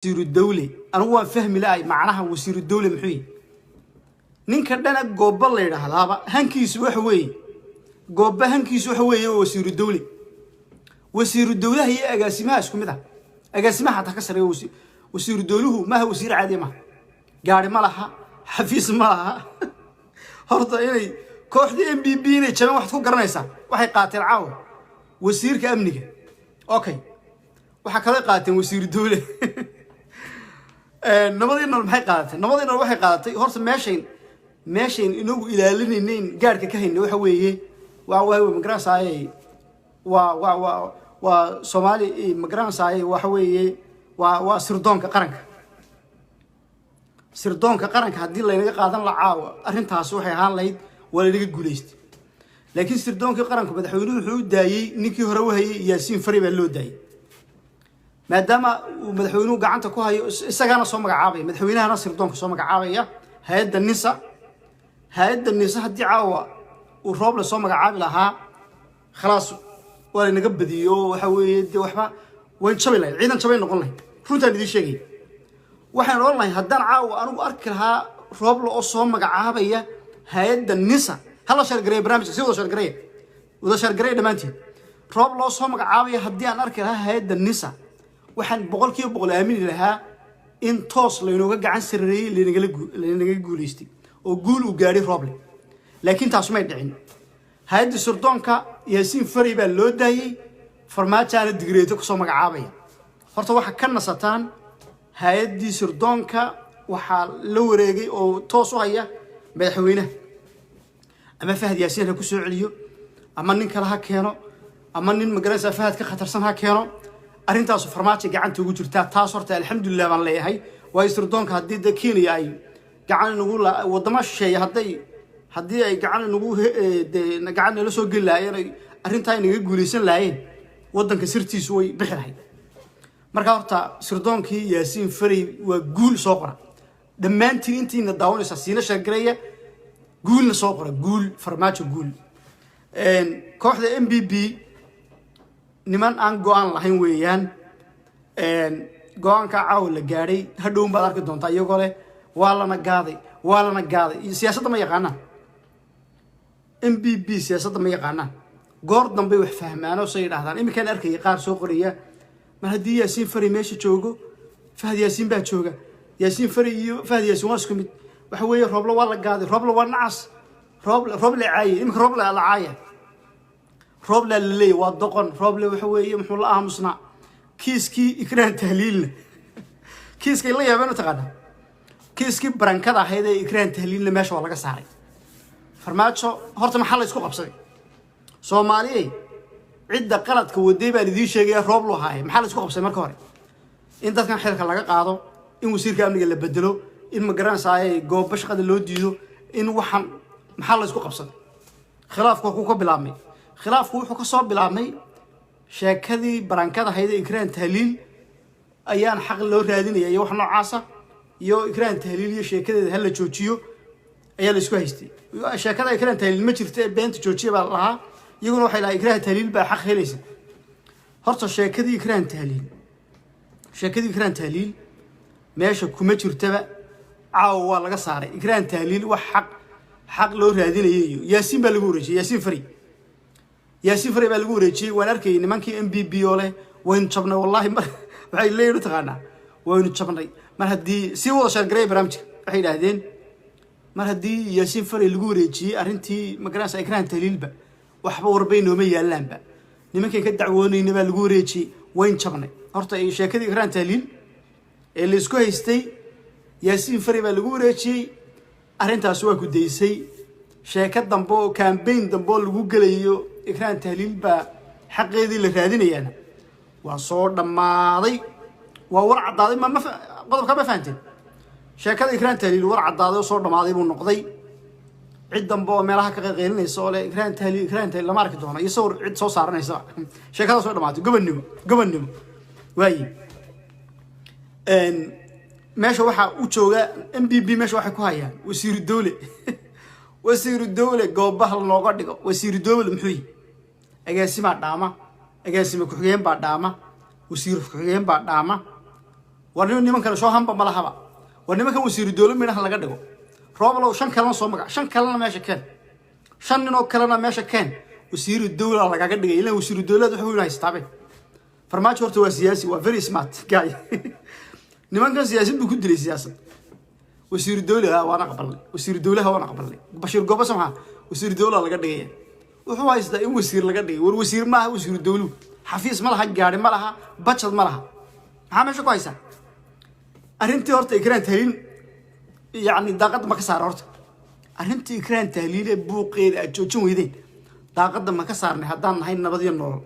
Wasiiru dawle, anigu waan fahmi la'ay macnaha wasiiru dawle muxuu yihi. Ninka dhana Gooba la yidhaahdaaba hankiisu waxa weeye, Gooba hankiisu waxa weeye waa wasiiru dawle. Wasiiru dawlaha iyo agaasimaha isku mid ah, agaasimaha xataa ka sareeya. Wasiiru dawluhu maaha wasiir caadi maha, gaari ma laha, xafiis ma laha. Horta inay kooxdii MBB inay jabeen waxaad ku garanaysaa, waxay qaateen caawa wasiirka amniga. Okay, waxaa kaloo qaateen wasiiru dawle. Nabadii Nool maxay qaadatay? Nabadii Nool waxay qaadatay, horta meeshayn inagu ilaalinaynayn, gaadhka ka hayna waxa weeye waa magaranaysaay, waa Soomaali, magaranaysaay, waxa weeye waa sirdoonka qaranka. Sirdoonka qaranka haddii laynaga qaadan la caawa, arrintaasi waxay ahaan lahayd waa laynaga guulaystay. Laakiin sirdoonkii qaranku madaxweynuhu wuxuu u daayey ninkii hore u hayay, Yaasiin Fari baa loo daayey, maadaama uu madaxweynuhu gacanta ku hayo, isagaana soo magacaabaya, madaxweynahana sirdoonka soo magacaabaya. Hay-adda NISA, hay-adda NISA haddii caawa uu Rooble soo magacaabi lahaa, khalaas, waa laynaga badiyo. Waxa weeye dee waxba wayn jabi lahayd, ciidan jabay noqon lahayd. Runtaan idiin sheegay, waxaan odhan lahay haddaan caawa anigu arki lahaa Rooble oo soo magacaabaya hay-adda NISA. Hala share gareeya barnaamijka, si wada share gareeya, wada share gareeya dhammaantiin. Rooble oo soo magacaabaya haddii aan arki lahaa hay-adda NISA, waxaan 100% aamini lahaa in toos laynooga gacan sareeyey, laynagaga guulaystay oo guul uu gaadhay Rooble. Laakiin taas may dhicin. Hay-adda sirdoonka Yaasiin Faray baa loo daayey, Farmaajaana digreeto kusoo magacaabaya. Horta waxaa ka nasataan, hay-addii sirdoonka waxaa la wareegay oo toos u haya madaxweynaha. Ama Fahad Yaasiin ha ku soo celiyo, ama nin kale ha keeno, ama nin magaranaysaa Fahad ka khatarsan ha keeno, arrintaasu Farmaajo gacanta ugu jirtaa. Taas horta alxamdulilah baan leeyahay, waayo sirdoonka haddii de Kenya ay gacan inagu, waddamo shisheeye hadday haddii ay gacan inagu de gacan nala soo geli lahaayeen, ay arrintaa inaga guulaysan lahaayeen, waddanka sirtiisu way bixi lahayd. Marka horta sirdoonkii Yaasiin Farey waa guul. Soo qora dhammaantiin intiina daawanaysaa, siina share gareeya, guulna soo qora, guul Farmaajo, guul. Kooxda MBB niman aan go-aan lahayn weeyaan. Go-aanka caawa la gaadhay hadhown baad arki doontaa iyagoo leh waa lana gaaday, waa lana gaaday. Iyo siyaasadda ma yaqaanaan MBB, siyaasadda ma yaqaanaan. Goor dambay wax fahmaano say yidhahdaan. Iminkaan arkaya qaar soo qoraya, mar haddii Yaasiin Fari meesha joogo, Fahad Yaasiin baa jooga, Yaasiin Fari iyo Fahad Yaasiin waa isku mid. Waxa weeye Rooble waa la gaaday, Rooble waa nacas, Rooble, Rooble caaye. Iminka Rooble la caaya, Rooble la leeyahy waa doqon, Rooble waxa weeye muxuu la aamusnaa kiiskii Ikraan Tahliilna. Kiiskay la yaabeen mataqaanaa? Kiiskii barankada ahayd ee Ikraan Tahliilna meesha waa laga saaray. Farmaajo horta maxaa la isku qabsaday? Soomaaliyey, cidda qaladka waday baan idiin sheegaya, Roob loo haaye. Maxaa la isku qabsaday marka hore? In dadkan xilka laga qaado, in wasiirka amniga la bedelo, in magaranaysaay goobo shaqada loo diido, in waxaan maxaa la isku qabsaday? Khilaafku wuxuu ka bilaabmay, khilaafku wuxuu ka soo bilaabmay sheekadii barankada ahayd ee Ikraan Tahliil ayaan xaq loo raadinaya iyo wax noocaasa, iyo Ikraan Tahliil iyo sheekadeeda hala joojiyo ayaa la isku haystay. Sheekada Ikraan Tahliil ma jirto ee beenta joojiya baa lahaa. Iyaguna waxay lahaa Ikraan Tahliil baa xaq helaysa. Horta sheekadii Ikraan Tahliil, sheekadii Ikraan Tahliil meesha kuma jirtaba, caawa waa laga saaray. Ikraan Tahliil wax xaq loo raadinayay iyo Yaasiin baa lagu wareejiyey, Yaasiin Fari, Yaasiin Fari baa lagu wareejiyey. Waan arkayay nimankii MBB oo leh waynu jabnay. Wallahi mar waxay leeyihin utaqaanaa waynu jabnay mar haddii sii wada share gareeya barnaamijka. Waxay yidhaahdeen mar haddii Yaasiin Fari lagu wareejiyey arrintii magaranaysa Ikraan Tahliilba, waxba warbay nooma yaalaanba, nimankay ka dacwoonayna baa lagu wareejiyey, wayn jabnay. Horta sheekadii Ikraan Tahliil ee laisku haystay Yaasiin Fari baa lagu wareejiyey, arrintaas waa ku daysay. Sheeko dambe oo campaign dambe oo lagu gelayo Ikraan Tahliil baa xaqeedii la raadinayaana waa soo dhammaaday, waa war caddaaday. Ma qodobka ma fahanteen? Sheekada Ikraan Tahliil war caddaaday oo soo dhammaaday buu noqday. Cid dambe oo meelaha ka qayqaylinaysa oo leh Ikraan Tahliil, Ikraan Tahliil lama arki doono iyo sawir cid soo saaranaysaba. Sheekada soo dhamaatay. Gobonnimo, gobonnimo waaye. Meesha waxaa u jooga MBB, meesha waxay ku hayaan wasiiru dawle, wasiiru dawle goobaha looga dhigo. Wasiiru dawle muxuu yihi? Agaasimaa dhaama, agaasime ku-xigeen baa dhaama, wasiir ku-xigeen baa dhaama. War nimankan soo hamba ma lahaba. War nimankan wasiiru dowlad midhaha laga dhigo. Rooblow, shan kalena soo magac, shan kalena meesha keen, shan nin oo kalena meesha keen, wasiiru dowla lagaga dhigay. Ilan wasiiru dowlad wax weyn haystaabe. Farmaajo horta waa siyaasi, waa very smart guy. Nimankan siyaasad buu ku dilay, siyaasad. Wasiiru dowlaha waana aqbalnay, wasiiru dowlaha waana aqbalnay. Bashiir Gooba maxaa wasiiru dowla laga dhigaya? Wuxuu haystaa in wasiir laga dhigay. War wasiir maaha wasiiru dowluhu, xafiis ma laha, gaari ma laha, budget ma laha. Maxaa meesha ku haysaa? Arrintii horta Ikraan Tahliil, yacni daaqadda ma ka saara? Horta arrintii Ikraan Tahliil ee buuqeeda aad joojin weydeen, daaqadda ma ka saarnay? Haddaan nahay nabad iyo nolol,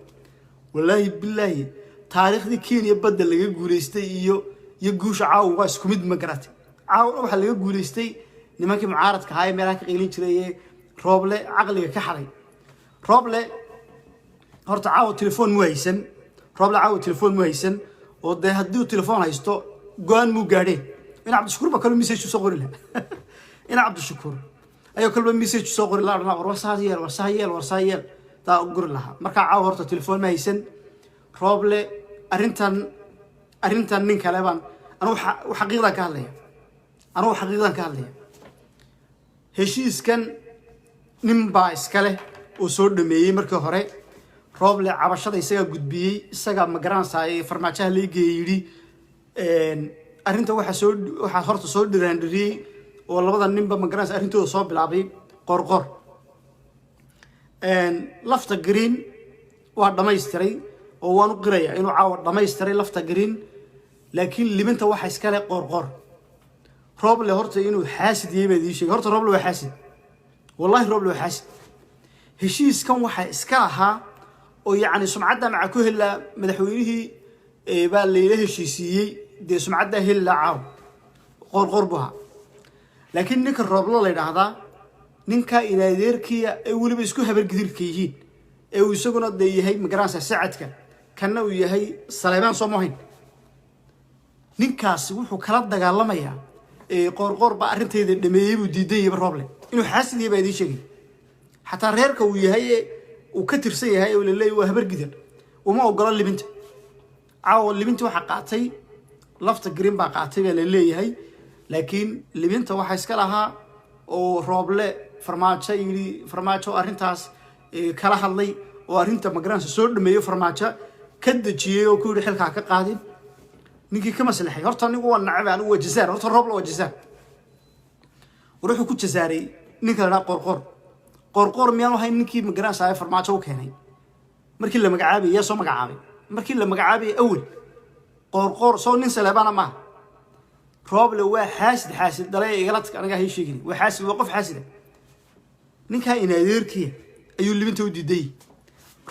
wallaahi bilaahi, taariikhdii Kenya badda laga guulaystay iyo guusha caawa waa isku mid, ma garatay? Caawa waxaa laga guulaystay nimankii mucaaradka ahaa ee meelaha ka qaylin jiray ee Rooble caqliga ka xaday. Rooble horta caawa telefoon mu haysan. Rooble caawa telefoon mu haysan, oo dee haddii uu telefoon haysto go-aan muu gaadheen. In Cabdishakuur ba kaloo message soo qori lahaa, in Cabdishakuur ayuu kalba message soo qori lahaa, war war saa yeel, war saa yeel, war saa yeel, taa u guri lahaa. Markaa caawa horta telefoon ma haysan Rooble. Arrintan nin kale baan anugu xaqiiqdan ka hadlaya, anugu xaqiiqdan ka hadlaya. Heshiiskan nin baa iska leh oo soo dhameeyey. Markii hore Rooble cabashada isagaa gudbiyey, isagaa magaranaysaa ee farmaajaha leegeeyey, yidhi arrinta waxaa horta soo dhiraandhiriyey oo labada ninba magaranaysa arrintooda soo bilaabay Qorqor. Lafta Green waa dhammaystiray oo waan u qirayaa inuu caawa dhammaystiray Lafta Green, laakiin libinta waxa iskale Qoorqoor. Rooble horta inuu xaasid yahay baa idiin sheegay. Horta Rooble waa xaasid, wallahi Rooble waa xaasid. Heshiiskan waxaa iska lahaa oo yacni sumcadda maca ku helaa madaxweynihii baa layla heshiisiiyey, dee sumcaddaa heli lahaa caaw Qoorqoor buu ahaa. Laakiin ninka Rooblo la yidhaahdaa, ninka inadeerkiya ee weliba isku habargidirka yihiin, ee uu isaguna dee yahay magaranaysa Sacadka, kanna uu yahay Saleebaan, soo mohayn, ninkaasi wuxuu kala dagaalamayaa Qoorqoor baa arrintayda dhameeyey buu diidan yahay. Rooble inuu xaasid yahay baa idiin sheegay. Xataa reerka uu yahay ee uu ka tirsan yahay oo laleeyahy waa habargidir uma ogola libinta. Caawa libinta waxaa qaatay Lafta Green baa qaatay baa la leeyahay, laakiin libinta waxaa iska lahaa oo Rooble Farmaajo yidhi, Farmaajo arrintaas kala hadlay oo arrinta magaranaysa soo dhameeyo, Farmaajo ka dejiyey oo ku yidhi xilkaa ka qaadin, ninkii ka maslaxay. Horta anigu waa nacab, anigu waa jazaar. Horta Rooble waa jazaar. War wuxuu ku jazaaray ninka la dhaha Qoorqoor. Qoorqoor miyaanu ahayn ninkii magaranaysa Farmaajo u keenay markii la magacaabay? Yaa soo magacaabay markii la magacaabayay awel? Qoorqoor soo nin Saleebana maaha. Rooble waa xaasid, xaasid dhalay. Igala tag, aniga hay sheegin. Waa xaasid, waa qof xaasida. Ninkaa inadeerkiya ayuu libinta u diiday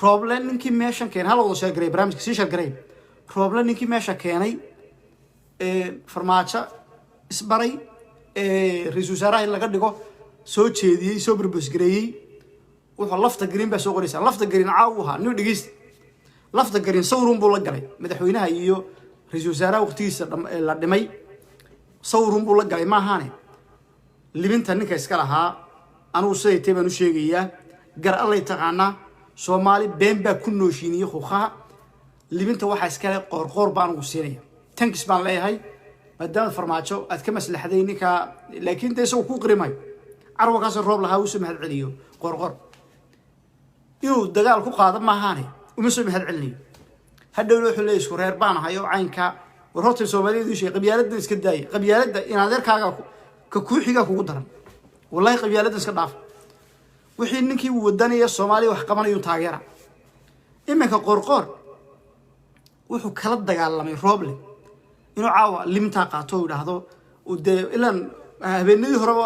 Rooble. Ninkii meeshan keenay, hala wada share garay barnaamijka, sii share garay. Rooble ninkii meesha keenay ee Farmaajo isbaray ee ra-iisul wasaaraha in laga dhigo soo jeediyey, soo propose gareeyey, wuxuu Lafta Green baa soo qoraysaa. Lafta Green caaw u ahaa nin dhegeysta. Lafta Green sawirun buu la galay madaxweynaha iyo ra-iisul wasaaraha waqtigiisa la dhimay, sawirun buu la galay maahaane. Libinta ninka iska lahaa anugu siday tay baan u sheegayaa. Gar allay taqaanaa, Soomaali been baa ku nooshiiniyey huuqaha. Libinta waxaa iskale Qoorqoor baan ugu siinaya. Thanks baan leeyahay maadaama Farmaajo aad ka maslaxday ninkaa, laakiin de isagu kuu qiri maayo. Carwa kaasoo Roob lahaa usoo mahad celiyo Qoorqoor, inuu dagaal ku qaado maahaane uma soo mahad celinayo. Hadhowna wuxuu leeyahy isku reer baan ahay oo caynka. War horta Soomaaliyadu sheegay, qabyaaladdan iska daaya. Qabyaaladda in adeerkaaga ka kuu xigaa kugu daran. Wallahi qabyaaladdan iska dhaaf. Wixii ninkii wadanaya Soomaaliya wax qabanayu taageera. Iminka Qoorqoor wuxuu kala dagaalamay Rooble inuu caawa limtaa qaato oo idhaahdo dee ilaan habeenadii horeba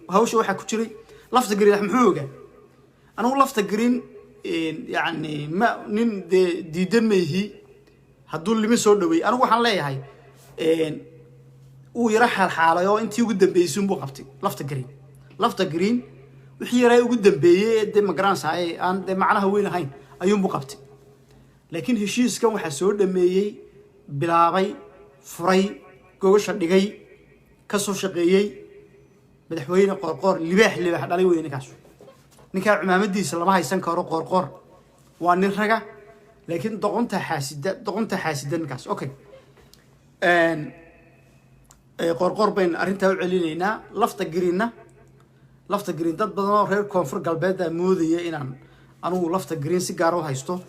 hawsha waxaa ku jiray Lafta Green. Muxuu ogaa? Anigu Lafta Green yacni ma nin dee diidan ma ihi hadduu limi soo dhaweeyey. Anigu waxaan leeyahay uu yaro xaalxaalay oo intii ugu dambeysay unbuu qabtay Lafta Green. Lafta Green wixii yaraa ugu dambeeyey ee dee magaranaysaa aan dee macnaha weyn ahayn ayuunbuu qabtay, laakiin heshiiskan waxaa soo dhameeyey, bilaabay, furay, gogasha dhigay, ka soo shaqeeyey madaxweyne Qoorqoor. Libaax libaax dhalay wey ninkaas. Ninkaa cumaamadiisa lama haysan karo. Qoorqoor waa nin raga, laakiin doqonta xaasida, doqonta xaasida ninkaas. Okay, Qoorqoor baynu arrintaa u celinaynaa. Lafta Greenna, Lafta Green, dad badan oo reer Koonfur Galbeeda moodaya inaan anugu Lafta Green si gaara u haysto.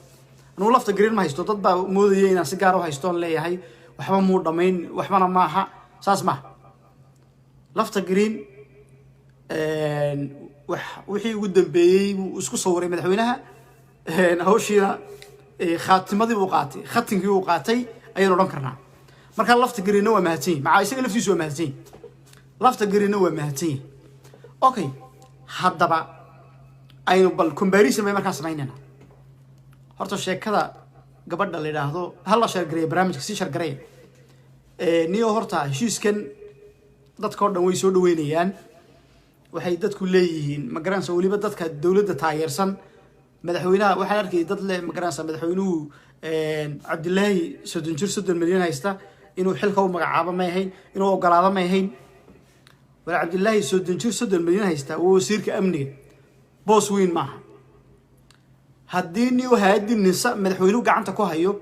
Anugu Lafta Green ma haysto. Dad baa moodaya inaan si gaara u haysto oon leeyahay waxba muu dhamayn, waxbana maaha. Saas maaha. Lafta Green wax wixii ugu dambeeyey buu isku sawiray madaxweynaha. Hawshiina khaatimadii buu qaatay, khatinkii uu qaatay ayaynu odhan karnaa. Marka Lafta Greenna waa mahadsan yahi, macaa isaga laftiisu waa mahadsan yahi. Lafta Greenna waa mahadsan yahi. Okay, haddaba aynu bal comparison bay markaa samaynayna. Horta sheekada gabadha la yidhaahdo, ha la share gareeya barnaamijka, sii share gareeya niyo. Horta heshiiskan dadka o dhan way soo dhaweynayaan. Waxay dadku leeyihiin, ma garanaysa, weliba dadka dowladda taageersan madaxweynaha, waxaan arkayay dad le, ma garanaysa, madaxweynuhu Cabdilaahi 30 jir 30 milyan haysta inuu xilka u magacaabo may ahayn, inuu ogolaado may ahayn. Wala Cabdilaahi 30 jir 30 milyan haysta waa wasiirka amniga, boos weyn maaha. Haddii niyo hay-addii NISA madaxweynuhu gacanta ku hayo,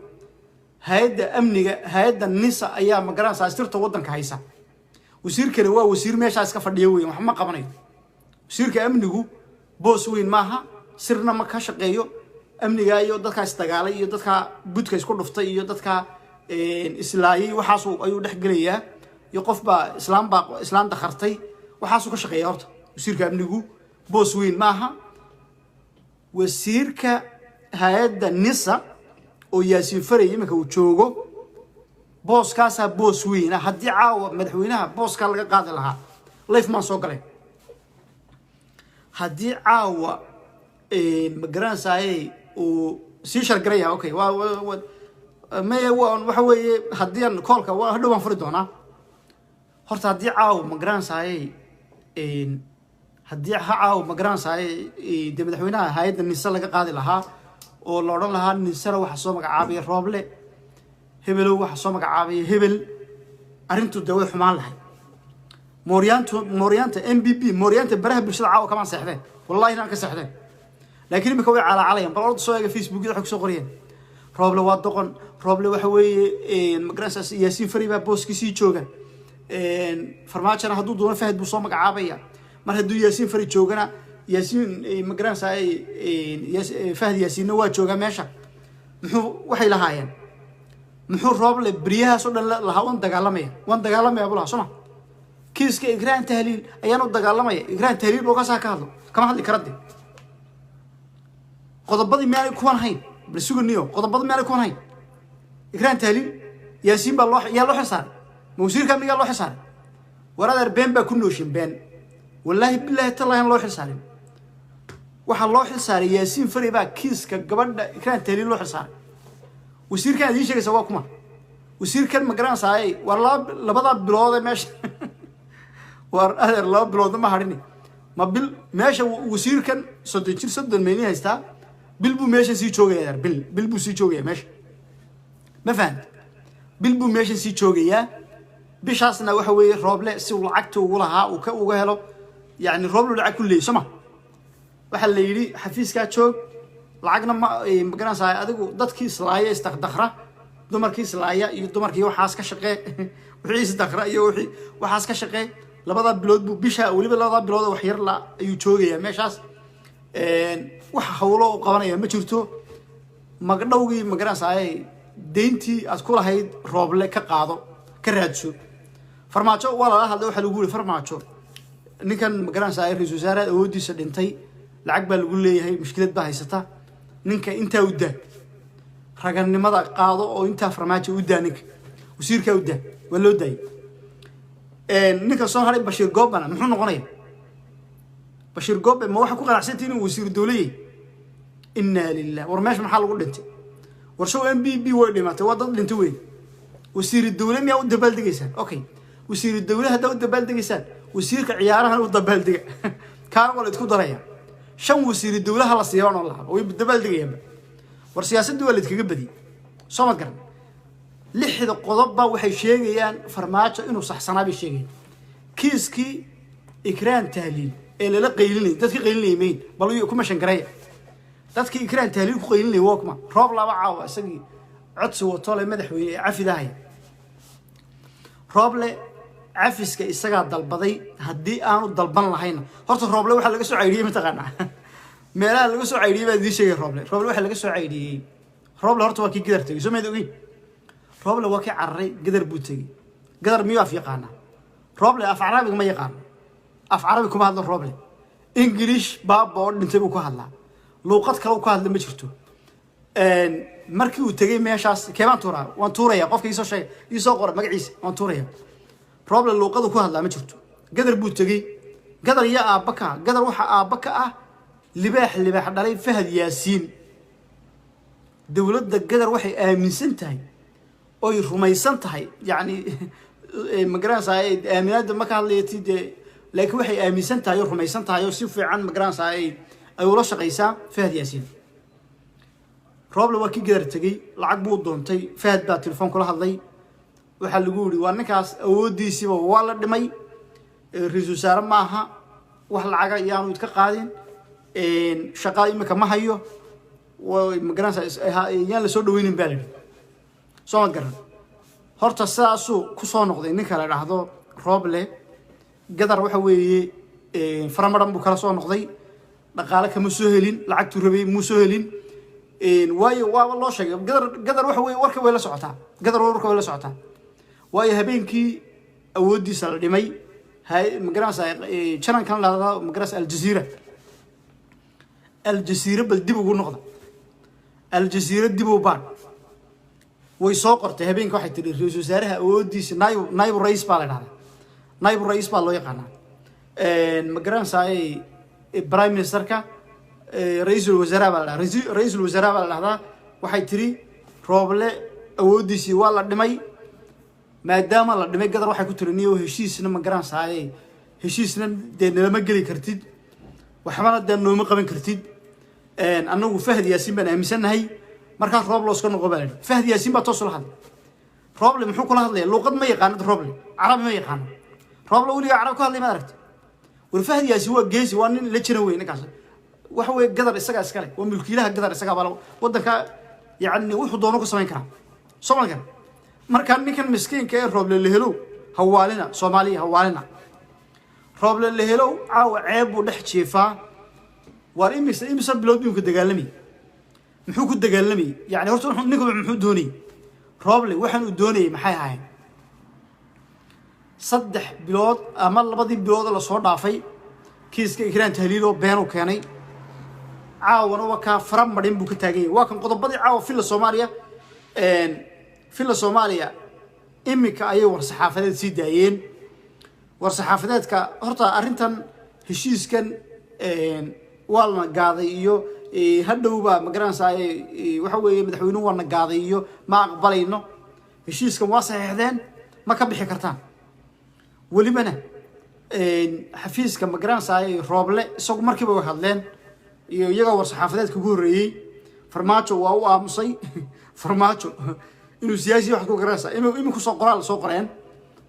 hay-adda amniga, hay-adda NISA ayaa, ma garanaysaa, sirta waddanka haysa. Wasiirkani waa wasiir meeshaa iska fadhiya weyn, wax ma qabanayo. Wasiirka amnigu boos weyn maaha, sirna ma ka shaqeeyo. Amniga iyo dadkaa isdagaalay iyo dadkaa budka isku dhuftay iyo dadkaa islaayay, waxaasu ayuu dhex gelayaa, iyo qof baa islaam baa islaan dakhartay, waxaasuu ka shaqeeya. Horta wasiirka amnigu boos weyn maaha. Wasiirka hay-adda NISA oo Yaasiin Faray iminka uu joogo, booskaasaa boos weyna. Haddii caawa madaxweynaha booskaa laga qaadi lahaa, live maan soo galay. Haddii caawa, ma garanaysaye, uu sii share garaya. Okay, waa maya, waxa weeye haddii aan koolka waa hadhow baan furi doonaa. Horta haddii caawa, ma garanaysaye, haddii ha caawa, ma garanaysaye, dee madaxweynaha hay-adda NISA laga qaadi lahaa oo la odhan lahaa NISAna waxaa soo magacaabaya Rooble, hebelow waxaa soo magacaabaya hebel, arrintu dee way xumaan lahay. Mooryaantu, mooryaanta MBB, mooryaanta baraha bulshada caawa kamaan seexdeen, wallahi inaan ka seexdeen. Laakiin imika way calaacalayaan. Bal orda soo eega Facebookyada waxay kusoo qoriyeen: Rooble waa doqon, Rooble waxa weeye, magaranaysaa, Yaasiin Fari baa booskiisii jooga, Farmaajona hadduu doono Fahad buu soo magacaabaya. Mar hadduu Yaasiin Fari joogana, Yaasiin, magaranaysaa, Fahad Yaasiinna waa joogaa meesha. Muxuu, waxay lahaayeen, muxuu Rooble beryahaas oo dhan lahaa waan dagaalamaya, waan dagaalamaya buu lahaa? Soo ma kiiska Ikraan Tahliil ayaan u dagaalamaya? Ikraan Tahliil boo kaasaa ka hadlo, kama hadli kara. De qodobadii miyaanay kuwan hayn? Bal suganiyo, qodobadii miyaanay kuwan hayn? Ikraan Tahliil Yaasiin baa loo, yaa loo xilsaaray? Ma wasiirka amnigaa loo xilsaaray? War adeer, been baa ku nooshin, been. Wallaahi, bilaahi, tallahi aan loo xilsaarin. Waxaa loo xilsaaray Yaasiin Fari baa kiiska gabadha Ikraan Tahliil loo xilsaaray. Wasiirkan aad ii sheegaysa waa kuma? Wasiirkan, ma garanaysaay, war laba, labadaa bilood ee meesha, war adeer, 2 biloodna ma hadhini, ma bil meesha. Wasiirkan 30 jir 30 meyni haystaa, bil buu meesha sii joogaya. Adeer, bil buu sii joogaya meesha, ma fahant? Bil buu meesha sii joogayaa. Bishaasna waxa weeye Rooble si uu lacagta ugu lahaa uu ka uga helo, yacni Rooble lacag ku leeyay, soo ma? Waxaa la yidhi xafiiskaa joog, lacagna ma garanaysaa, adigu dadkii islaaya, isdakdakra, dumarkii islaaya iyo dumarkii waxaas ka shaqee, wixii isdakra iyo wixii waxaas ka shaqee. Labadaa bilood buu, bisha weliba labadaa bilood oo wax yar la ayuu joogayaa meeshaas. Wax hawlo u qabanaya ma jirto. Magdhowgii, ma garanaysaa, deyntii aad ku lahayd Rooble ka qaado, ka raadso. Farmaajo waa lala hadlay. Waxaa lagu yiri Farmaajo, ninkan, ma garanaysaa, ra-iisul wasaaraha awooddiisa dhintay, lacag baa lagu leeyahay, mushkilad baa haysata ninka, intaa u daa, raganimada qaado oo intaa Farmaajo u daa, ninka wasiirkaa u daa. Waa loo daayay. Ninka soo haray Bashiir Goobana muxuu noqonaya? Bashiir Goobe ma waxaa ku qanacsantahi inuu wasiiru dowle yahay? Inaa lilah. War meesha maxaa lagu dhintay? War show MBB way dhimatay, waa dad dhintay weyn. Wasiiru dowle miyaa u dabaaldegaysaan? Okay, wasiiru dowle haddaa u dabaaldegaysaan, wasiirka ciyaarahan u dabaaldega, kaana waa la idku daraya. Shan wasiiru dowlaha la siiya oo lahaa way dabaaldegayaanba. War siyaasaddii waa la idkaga badiyey, soo mad garan? Lixda qodobba waxay sheegayaan Farmaajo inuu saxsanaa bay sheegayaan. Kiiskii Ikraan Tahliil ee lala qaylinayay, dadkii qaylinayay mayn bal kuma shangareeya. Dadkii Ikraan Tahliil ku qaylinayay waa kuma? Roob laba caawa isagii codsi wato le madaxweyne ee cafidahaya. Rooble cafiska isagaa dalbaday. Haddii aanu dalban lahayna, horta Rooble waxaa laga soo caydhiyey, mataqaanaa meelaha laga soo caydhiyey baa idiin sheegay. Rooble waxaa laga soo caydhiyey, Rooble horta waa kii Gadar tegey, soo mayd ogeyn? Rooble waa kii cararay, Gadar buu tegey. Gadar miyuu af yaqaanaa Rooble? Af Carabiga ma yaqaano, af Carabi kuma hadlo Rooble. English baaba oo dhintay buu ku hadlaa, luuqad kale ku hadla ma jirto. Markii uu tegey meeshaas, keebaan tuuraa? Waan tuuraya. Qofka iisoo sheegay, iisoo qora magaciisa, waan tuuraya. Rooble luuqadu ku hadlaa ma jirto. Gadar buu tegey. Gadar yaa aabba ka ah? Gadar waxaa aabba ka ah libaax, libaax dhalay, Fahad Yaasiin. Dowladda Gadar waxay aaminsan tahay oy rumaysan tahay, yacni magaranaysaa, aaminaadda ma ka hadlaya ti dee, laakiin waxay aaminsan tahay oo rumaysan tahay oo si fiican, magaranaysaa, ay ula shaqaysaa Fahad Yaasiin. Rooble waa kii Gadar tegey, lacag buu doontay. Fahad baa telefoon kula hadlay. Waxaa lagu yidhi, waa ninkaas awooddiisiiba waa la dhimay, ra-iisul wasaare maaha, wax lacaga iyaanu idka qaadin, shaqaa imika ma hayo, magaranaysaa, yaan la soo dhaweynin baa la yidhi. Soo ma garan? Horta sidaasuu kusoo noqday ninka la dhahdo Rooble. Gadar waxa weeye faramaran buu kala soo noqday, dhaqaale kama soo helin, lacagtuu rabay muu soo helin, waayo waaba loo sheegay. Gadar waxa weye warka way la socotaa, Gadar warka way la socotaa, waayo habeenkii awooddiisa la dhimay, magaranaysaa, janankan la dhahdaa, magaranaysa, Aljaziira. Aljaziira bal dib ugu noqda, Aljaziira dib u baan, way soo qortay habeenka. Waxay tidhi ra-iisul wasaaraha awooddiisa naibu rais baa la dhahdaa, naibu rais baa loo yaqaanaa, ma garanaysaa, prime ministerka ra-iisul wasaaraha baa la dhahdaa, ra-iisul wasaaraha baa la dhahdaa. Waxay tiri Rooble awooddiisii waa la dhimay. Maadaama la dhimay, Gadar waxay ku tiri, niyo heshiisna, ma garanaysaa, heshiisna dee nalama geli kartid, waxbana dee nooma qaban kartid. Annagu Fahad Yaasiin baan aaminsannahay, markaa Rooble iska noqo baa la yidhi. Fahad Yaasiin baa toos ula hadlay Rooble. Muxuu kula hadlaya? Luuqad ma yaqaanad Rooble, Carabi ma yaqaano Rooble. Weligaa Carab ka hadlay ma aragti? War Fahad Yaasiin waa geesi, waa nin la jira wey ninkaas. Waxa weye Gadar isagaa iskale, waa mulkiilaha Gadar, isagaa baa waddanka, yacni wuxuu doono ku samayn karaa. Soo ma garan? Marka ninkan miskiinka ee Rooble Lehelow, hawaalina Soomaaliya, hawaalina Rooble Lehelow. Caawa ceeb buu dhex jiifaa. Waar imise bilood buu ku dagaalamayay? Muxuu ku dagaalamayay? Yani horta ninku muxuu doonayay Rooble? Waxaan uu doonayay maxay ahayn? 3 bilood ama 2dii bilood lasoo dhaafay, kiiska Ikraan Tahliiloo beenuu keenay. Caawana waa kaa fara marin buu ka taagan yahay. Waa kan qodobadii caawa Villa Soomaaliya. Villa Soomaaliya iminka ayay war-saxaafadeed sii daayeen. War-saxaafadeedka horta arrintan heshiiskan waa lana gaaday iyo hadhowba, ma garanaysaa, waxa weeye madaxweynuhu waa na gaaday iyo ma aqbalayno heshiiskan. Waa saxiixdeen, ma ka bixi kartaan. Welibana xafiiska, ma garanaysaa, Rooble isagu markiiba way hadleen iyo iyagoo war-saxaafadeedka ugu horreeyey. Farmaajo waa u aamusay. Farmaajo inuu siyaasi wax ku garanaysaa, iminku soo qoraal soo qoreen.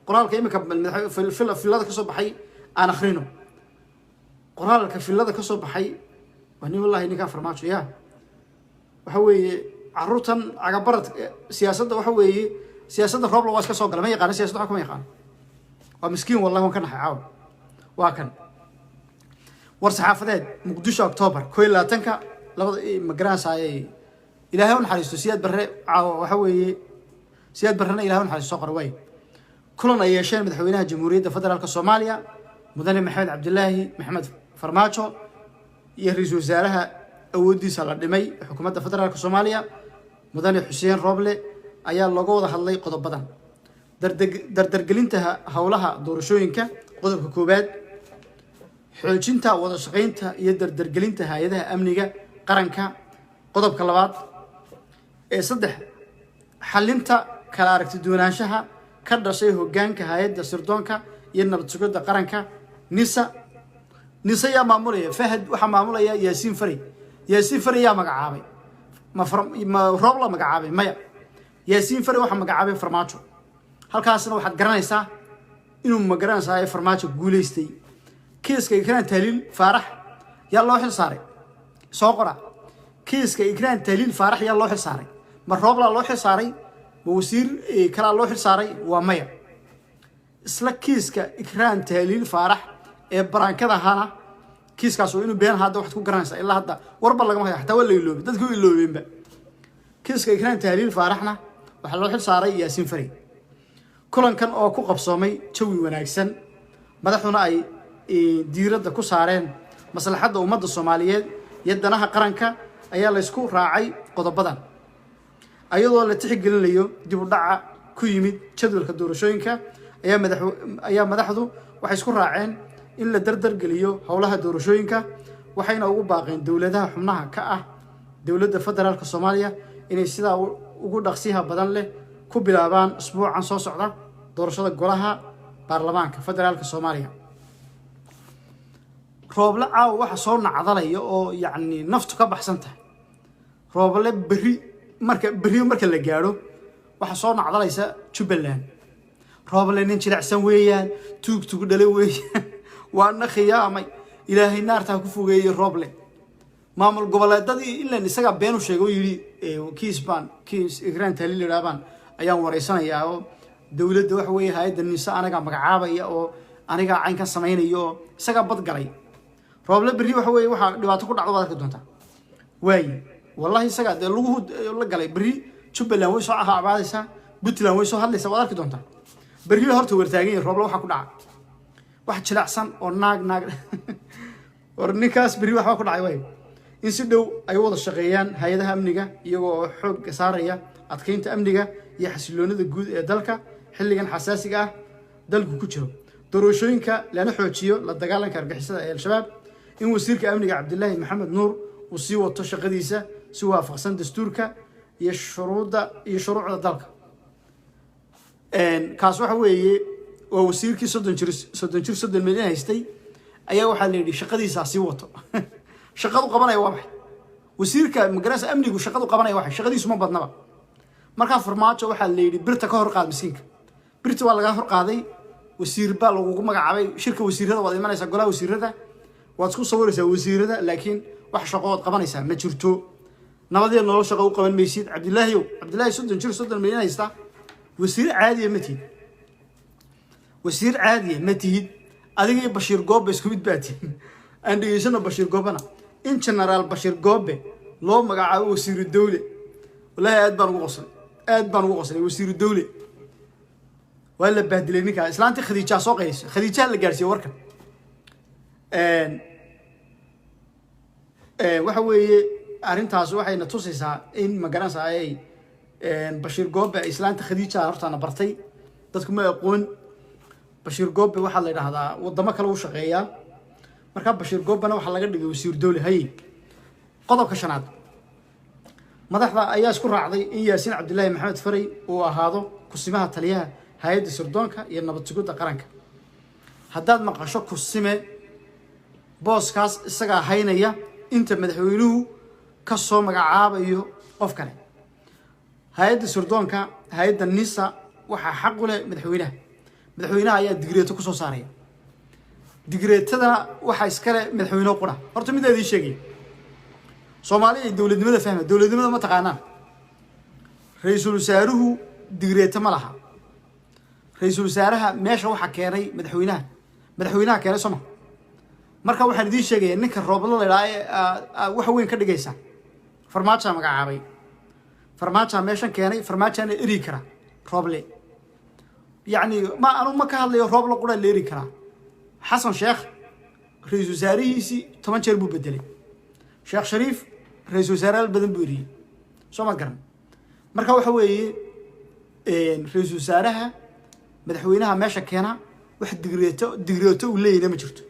Qoraalka iminka villada kasoo baxay aan akhrino. Qoraalka villada kasoo baxay waa nin, wallahi ninkaa Farmaajo ya waxa weeye caruurtan cagabarad siyaasadda. Waxa weeye siyaasadda Roobla waa iska soo gala, ma yaqaano siyasada, wax kuma yaqaano, waa miskiin. Wallahi waan ka naxay caawa. Waa kan war saxaafadeed, Muqdisho, October 21-ka labada, ma garanaysaay. Ilaahay u naxariisto Siyaad Barre. Caawa waxa weeye Siyaad Barrena Ilahay u naxariisto. Soo qora way. Kulan ay yeesheen madaxweynaha Jamhuuriyadda Federaalka Soomaaliya, Mudane Maxamed Cabdilaahi Maxamed Farmaajo, iyo ra-iisul wasaaraha awooddiisa la dhimay xukuumadda federaalka Soomaaliya, Mudane Xuseen Rooble, ayaa looga wada hadlay qodobadan: dardargelinta howlaha doorashooyinka, qodobka koowaad; xoojinta wada shaqaynta iyo dardargelinta hay-adaha amniga qaranka, qodobka labaad; ee saddex, xalinta kala aragti duwanaanshaha ka dhashay hoggaanka hay-adda sirdoonka iyo nabad sugidda qaranka, NISA. NISA yaa maamulaya? Fahad waxaa maamulaya Yaasiin Farey. Yaasiin Farey yaa magacaabay? Ma Roobla magacaabay? Maya, Yaasiin Farey waxaa magacaabay Farmaajo. Halkaasna waxaad garanaysaa inuu, ma garanaysaa, ee Farmaajo guulaystay. Kiiska Ikraan Tahliil Faarax yaa loo xil saaray? Soo qora. Kiiska Ikraan Tahliil Faarax yaa loo xil saaray? Ma Rooblaa loo xil saaray? Ma wasiir kalaa loo xil saaray? Waa maya. Isla kiiska Ikraan Tahliil Faarax ee baraankada ahaana, kiiskaas oo inuu been hadda waxaad ku garanaysaa, ilaa hadda warba lagama hayo, xataa waa la iloobay, dadku way iloobeenba. Kiiska Ikraan Tahliil Faaraxna waxaa loo xil saaray Yaasiin Fari. Kulankan oo ku qabsoomay jawi wanaagsan, madaxduna ay diiradda ku saareen maslaxadda ummadda Soomaaliyeed iyo danaha qaranka, ayaa laysku raacay qodobadan. Ayadoo la tixgelinayo dib u dhaca ku yimid jadwalka doorashooyinka, ayaa madaxdu waxay isku raaceen in la dardar geliyo howlaha doorashooyinka, waxayna ugu baaqeen dowladaha xubnaha ka ah Dowladda Federaalka Soomaaliya inay sidaa ugu dhaqsiyaha badan leh ku bilaabaan usbuucan soo socda doorashada golaha baarlamaanka federaalka Soomaaliya. Rooble caawa waxa soo nacdalaya oo yacni naftu ka baxsan tahay Rooble berri. Marka berri marka la gaadho, waxaa soo nacdalaysa Jubbaland: "Rooble nin jilicsan weeyaan, tuug tug dhale weeyaan, waana khiyaamay, Ilaahay naartaa ku fogeeyey Rooble." Maamul goboleedadii ilan isagaa been u sheegay oo yidhi kiis baan, kiis Ikraan Tahliil yidhaabaan ayaan wareysanayaa, oo dowladda waxa weeye hay-adda NISA anagaa magacaabaya oo anigaa caynkan samaynaya, oo isagaa badgalay. Rooble berri waxa weeye waxaa dhibaato ku dhacdo waad arki doontaa. Waaye wallahi isagaa dee laguhu la galay. Berri Jubbaland way soo abaadaysaa, Puntland way soo hadlaysaa, waad arki doontaa. Berri horta wartaagan yahay Rooble, waxaa ku dhaca wax jilicsan oo naag naag war ninkaas berri waxbaa ku dhacay. Waay in si dhow ay u wada shaqeeyaan hay-adaha amniga, iyagoo oo xoog saaraya adkeynta amniga iyo xasiloonida guud ee dalka xilligan xasaasiga ah dalku ku jiro doorashooyinka, lana xoojiyo la dagaalanka argagixisada ee Al-Shabaab. In wasiirka amniga Cabdilaahi Maxamed Nuur uu sii wato shaqadiisa si waafaqsan dastuurka iyo shuruudda iyo shuruucda dalka. Kaas waxa weeye waa wasiirkii 30 jir, 30 jir 30 milyan haystay ayaa waxaa la yidhi shaqadiisaa sii wato. Shaqadu qabanaya waa maxay wasiirka magarasa amnigu? Shaqadu qabanaya waxay shaqadiisu ma badnaba. Markaa Farmaajo waxaa la yidhi birta ka hor qaad miskiinka. Birta waa lagaa hor qaaday, wasiir baa lagugu magacaabay. Shirka wasiirada waad imanaysaa, golaha wasiirada waad isku sawiraysaa wasiirada, laakiin wax shaqo ood qabanaysaa ma jirto. Nabadeed nolol shaqo u qaban maysid. Cabdilaahiyow, Cabdilaahi 30 jir 30 milyan haysta, wasiir caadiya ma tihid, wasiir caadiya ma tihid. Adiga iyo Bashiir Goobe isku mid baa tihin. Aan dhegeysano Bashiir Goobena. In Genaraal Bashiir Goobe loo magacaabo wasiiru dowle, wallaahi aad baan ugu qoslay, aad baan ugu qoslay. Wasiiru dowle waa la bahdilay ninkaa. Islaantii Khadiijaa soo qaylisa, Khadiijaha la gaarsiiyey warkan. Waxa weeye arrintaas waxayna tusaysaa in magaranaysa ayay Bashiir Goobe islaanta Khadiija hortaana bartay. Dadku ma aqoon Bashiir Goobe, waxaa la yidhaahdaa wadamo kale u shaqeeyaa. Markaa Bashiir Goobena waxaa laga dhigay wasiir dowle. Haye, qodobka shanaad: madaxda ayaa isku raacday in Yaasiin Cabdilaahi Maxamed Faray uu ahaado kusimaha taliyaha hay-adda sirdoonka iyo nabad sugidda qaranka. Haddaad maqasho kusime, booskaas isagaa haynaya inta madaxweynuhu ka soo magacaabayo qof kale. Hay-adda sirdoonka, hay-adda NISA, waxaa xaq u leh madaxweynaha. Madaxweynaha ayaa digreeto kusoo saaraya, digreetadana waxaa iskale madaxweyne qura. Horta middaa idiin sheegaya, Soomaaliya dowladnimada fahma, dowladnimada ma taqaanaan. Ra-iisul wasaaruhu digreeto ma laha. Ra-iisul wasaaraha meesha waxaa keenay madaxweynaha, madaxweynaha keenay soo ma? Marka waxaan idiin sheegayaa, ninka Rooblo la idhaha ee wax weyn ka dhigaysa, Farmaajaa magacaabay, Farmaajaa meeshan keenay, Farmaajaana eri kara Rooble. Yacni ma anu ma ka hadlayo Rooble qura la eri karaa. Xasan Sheekh ra-iisul wasaarihiisii 10 jeer buu bedelay, Sheekh Shariif ra-iisul wasaarayaal badan buu eriyey, soo ma garan? Marka waxa weeye ra-iisul wasaaraha madaxweynaha meesha keena. Wax digreeto uu leeyahna ma jirto.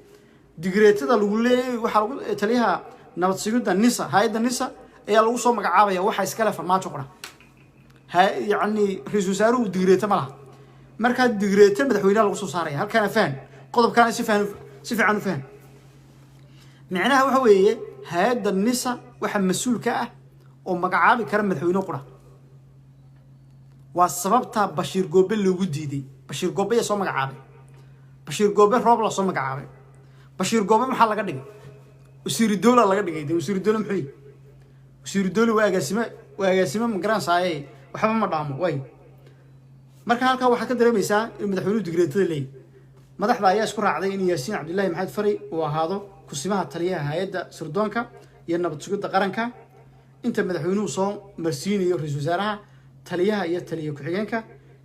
Digreetada lagu leeyahay waxaa lagu taliyaha nabad sugidda NISA, hay-adda NISA ayaa lagu soo magacaabaya, waxa iskale Farmaajo qura. Ha yacni ra-iisul wasaaruhu digreeto ma laha. Markaa digreeto madaxweynaha lagu soo saaraya. Halkaana fahan, qodobkaana si fahan, si fiican u fahan. Micnaha waxa weeye hay-adda NISA waxa mas-uul ka ah oo magacaabi kara madaxweyne qura. Waa sababta Bashiir Goobe loogu diiday. Bashiir Goobe yaa soo magacaabay? Bashiir Goobe Roob la soo magacaabay. Bashiir Goobe maxaa laga dhigay? Wasiiru dowla laga dhigay. De wasiiru dowla muxuu yihi? Wasiiru dowla waa agaasime, waa agaasime, ma garansaaye? Waxba ma dhaamo. Way Marka halkaa waxaad ka dareemaysaa in madaxweynuhu digreetada leeyahy. Madaxda ayaa isku raacday in Yaasiin Cabdillahi Maxamed Faray uu ahaado kusimaha taliyaha hay-adda sirdoonka iyo nabad sugidda qaranka inta madaxweynuhu soo marsiinayo ra-iisul wasaaraha, taliyaha iyo taliya ku-xigeenka,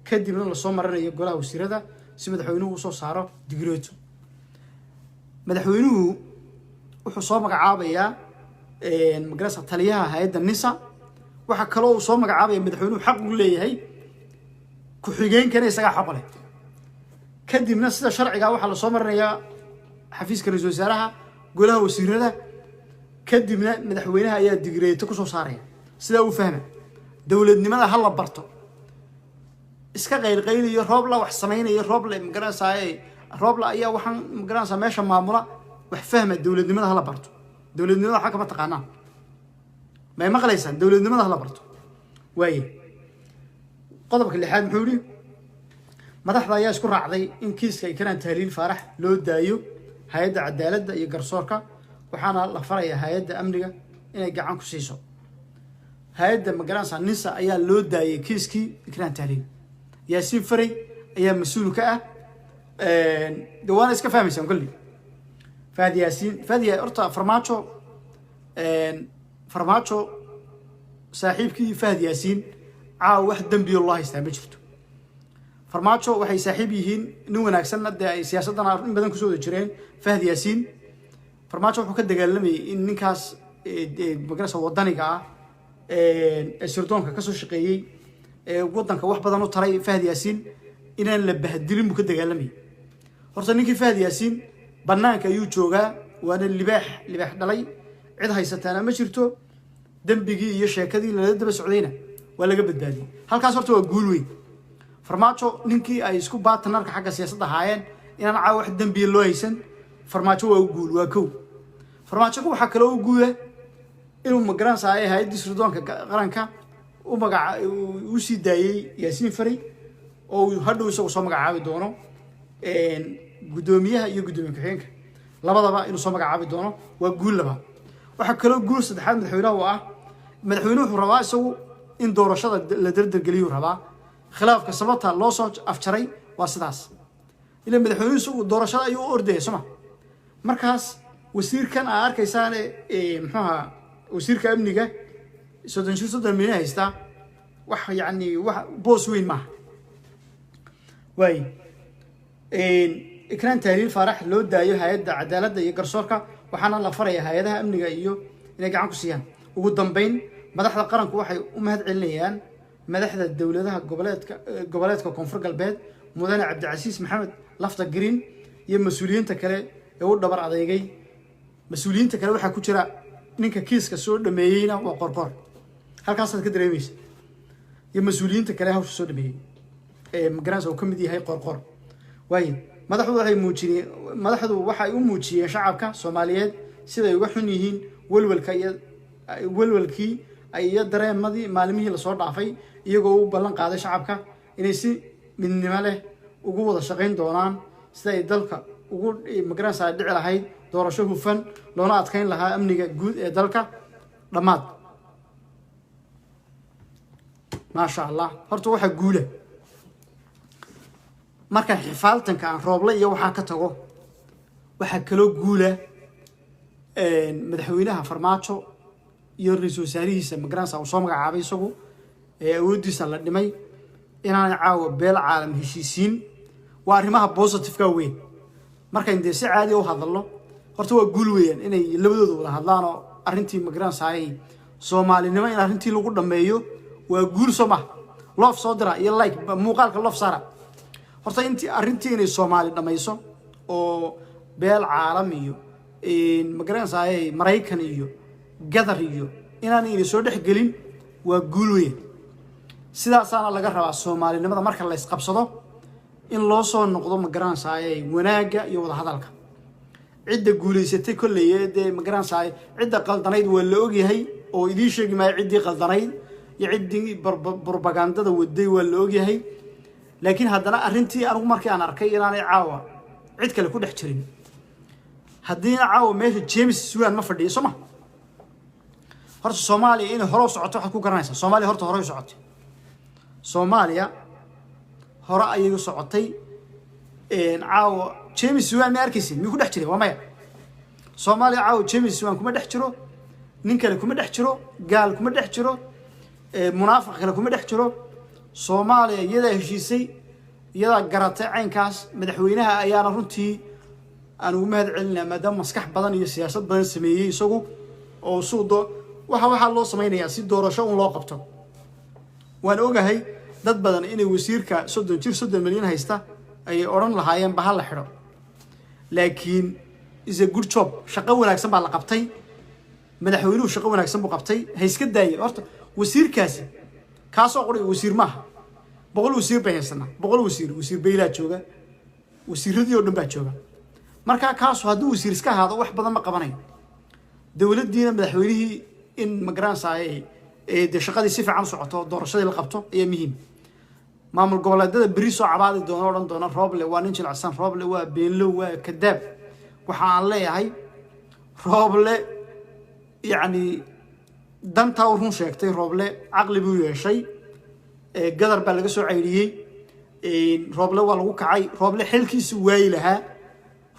kadibna lasoo marinayo golaha wasiirada si madaxweynuhu usoo saaro digreeto. Madaxweynuhu wuxuu soo magacaabayaa magarasa taliyaha hay-adda NISA. Waxaa kaloo uu soo magacaabaya, madaxweynuhu xaq u leeyahay, ku-xigeenkana isagaa xaq leh. Kadibna sida sharciga waxaa lasoo marinayaa xafiiska ra-iisul wasaaraha, golaha wasiirada, kadibna madaxweynaha ayaa digreeto kusoo saaraya. Sidaa u fahma, dowladnimada ha la barto. Iska qaylqayliyo, Roobla wax samaynayo, Rooble magaranaysaa, Roobla ayaa waxaan magaranaysaa meesha maamula. Wax fahma, dowladnimada hala barto. Dowladnimada waxba kama taqaanaan. May maqlaysaan? Dowladnimada hala barto. Waaye, qodobka lixaad muxuu yihi? Madaxda ayaa isku raacday in kiiska Ikraan Tahliil Faarax loo daayo hay-adda cadaaladda iyo garsoorka, waxaana la farayaa hay-adda amniga inay gacan ku siiso. Hay-adda magaranaysa NISA ayaa loo daayay kiiskii Ikraan Tahliil. Yaasiin Faray ayaa mas-uul ka ah. De waana iska fahmaysaan kolli Fahad Yaasiin. Fahad horta Farmaajo saaxiibkii Fahad Yaasiin caawa wax dembiyo loo haystaa ma jirto. Farmaajo waxay saaxiib yihiin, nin wanaagsanna dee ay siyaasaddana in badan kusoo wada jireen Fahad Yaasiin. Farmaajo wuxuu ka dagaalamayay in ninkaas magarasa wadaniga ah ee sirdoonka kasoo shaqeeyey ee waddanka wax badan u taray, Fahad Yaasiin, inaan la bahdilin buu ka dagaalamayay. Horta ninkii Fahad Yaasiin banaanka ayuu joogaa, waana libaax libaax dhalay, cid haysataana ma jirto. Dembigii iyo sheekadii lala daba socdayna waa laga badbaadiyey. Halkaas horta waa guul weyn. Farmaajo ninkii ay isku partnerka xagga siyaasadda ahaayeen inaan caawa wax dembiya loo haysan, Farmaajo waa u guul, waa kow. Farmaajo waxaa kaloo u guula inuu magaranaysa hay-addii sirdoonka qaranka u magaca u sii daayey Yaasiin Faray, oo uu hadhow isagu soo magacaabi doono guddoomiyaha iyo guddoomiye ku-xigeenka labadaba inuu soo magacaabi doono, waa guul labaad. Waxaa kaloo guul saddexaad madaxweynaha u ah, madaxweynuhu wuxuu rabaa isagu in doorashada la dardargeliyuu rabaa. Khilaafka sababta loo soo afjaray waa sidaas. Ila madaxweynuhu isagu doorashada ayuu u ordaya, soma? Markaas wasiirkan aa arkaysaan, muxuaha, wasiirka amniga, 30 jir, 30 milyan haystaa, wax yacni wax boos weyn maaha. Waay, Ikraan Tahliil Faarax loo daayo hay-adda cadaaladda iyo garsoorka, waxaana la faraya hay-adaha amniga iyo inay gacan ku siiyaan. Ugu dambeyn, madaxda qaranku waxay u mahad celinayaan madaxda dowladaha goboleedka Koonfur Galbeed, Mudane Cabdicasiis Maxamed Lafta Green, iyo mas-uuliyiinta kale ee u dhabar adeegay. Mas-uuliyiinta kale waxaa ku jira ninka kiiska soo dhameeyeyna, waa Qorqor. Halkaasaad ka dareemaysa. Iyo mas-uuliyiinta kale hawsha soo dhameeyey ee magaranaysa uu ka mid yahay Qorqor. Waayo, madaxdu waxay u muujiyeen shacabka Soomaaliyeed siday uga xun yihiin welwelka iyo welwelkii iyo dareemadii maalmihii lasoo dhaafay, iyagoo u ballan qaaday shacabka inay si midnimo leh ugu wada shaqayn doonaan sida ay dalka ugu magaranaysa dhici lahayd doorasho hufan, loona adkeyn lahaa amniga guud ee dalka. Dhammaad. Maasha Allah. Horta waxaa guula marka xifaaltanka aan Rooble iyo waxaa ka tago, waxaa kaloo guula madaxweynaha Farmaajo iyo ra-iisul wasaarihiisa magaranaysa uu soo magacaabay isagu ee awooddiisa la dhimay inaanay caawa beel caalam heshiisiin. Waa arrimaha positiveka weyn. Markayn dee si caadi u hadalno, horta waa guul weeyaan inay labadooda wada hadlaan oo arrintii magaranaysaay Soomaalinimo in arrintii lagu dhameeyo, waa guul, soo maha? Love soo dira iyo like muuqaalka, love saara. Horta intii arrintii inay Soomaali dhamayso oo beel caalam iyo magaranaysaay Maraykan iyo Gadar iyo inaanay ina soo dhex gelin waa guul weyn. Sidaasaana laga rabaa Soomaalinimada marka la isqabsado in loo soo noqdo magaranaysaay wanaagga iyo wadahadalka. Cidda guulaysatay kolley dee magaranaysaay, cidda qaldanayd waa la ogyahay oo idiin sheegi maayo. Ciddii qaldanayd iyo ciddii propagandada waday waa la ogyahay. Laakiin haddana arrintii anigu markii aan arkay inaanay caawa cid kale ku dhex jirin, haddiina caawa meesha James Swan ma fadhiyo, soo ma? Horta Soomaaliya inay hore u socoto waxaad ku garanaysaa, Soomaaliya horta hore u socotay. Soomaaliya Hore ayay u socotay. Caawa James Swan ma arkaysin? Miyuu ku dhex jiray? Waa maya. Soomaaliya caawa James Swan kuma dhex jiro, nin kale kuma dhex jiro, gaal kuma dhex jiro, munaafiq kale kuma dhex jiro. Soomaaliya iyadaa heshiisay, iyadaa garatay caynkaas. Madaxweynaha ayaana runtii aan ugu mahad celinaa, maadaama maskax badan iyo siyaasad badan sameeyey isagu oo suudo waxaa loo samaynayaa si doorasho un loo qabto. Waan ogahay dad badan inay wasiirka 30 jir, 30 milyan haysta ayay odhan lahaayeen ba ha la xidho, laakiin is a good job. Shaqo wanaagsan baa la qabtay. Madaxweynuhu shaqo wanaagsan buu qabtay. Ha iska daayay horta wasiirkaasi. Kaasoo qoray wasiir maaha. 100 wasiir bay haysanaa, 100 wasiir. Wasiir Baylaa jooga, wasiiradii oo dhan baa jooga. Marka kaasu hadduu wasiir iska ahaado, wax badan ma qabanayo. Dowladdiina, madaxweynihii in magaranaysaay dee shaqadii si fiican u socoto, doorashadii la qabto ayaa muhiim. Maamul goboleedada berri soo cabaadi doona, odhan doona Rooble waa nin jilicsan, Rooble waa beenlow, waa kadaab, waxa aan leeyahay Rooble yacni dantaa u run sheegtay. Rooble caqli buu yeeshay. Gadar baa laga soo caydhiyey. Rooble waa lagu kacay. Rooble xilkiisu waayi lahaa.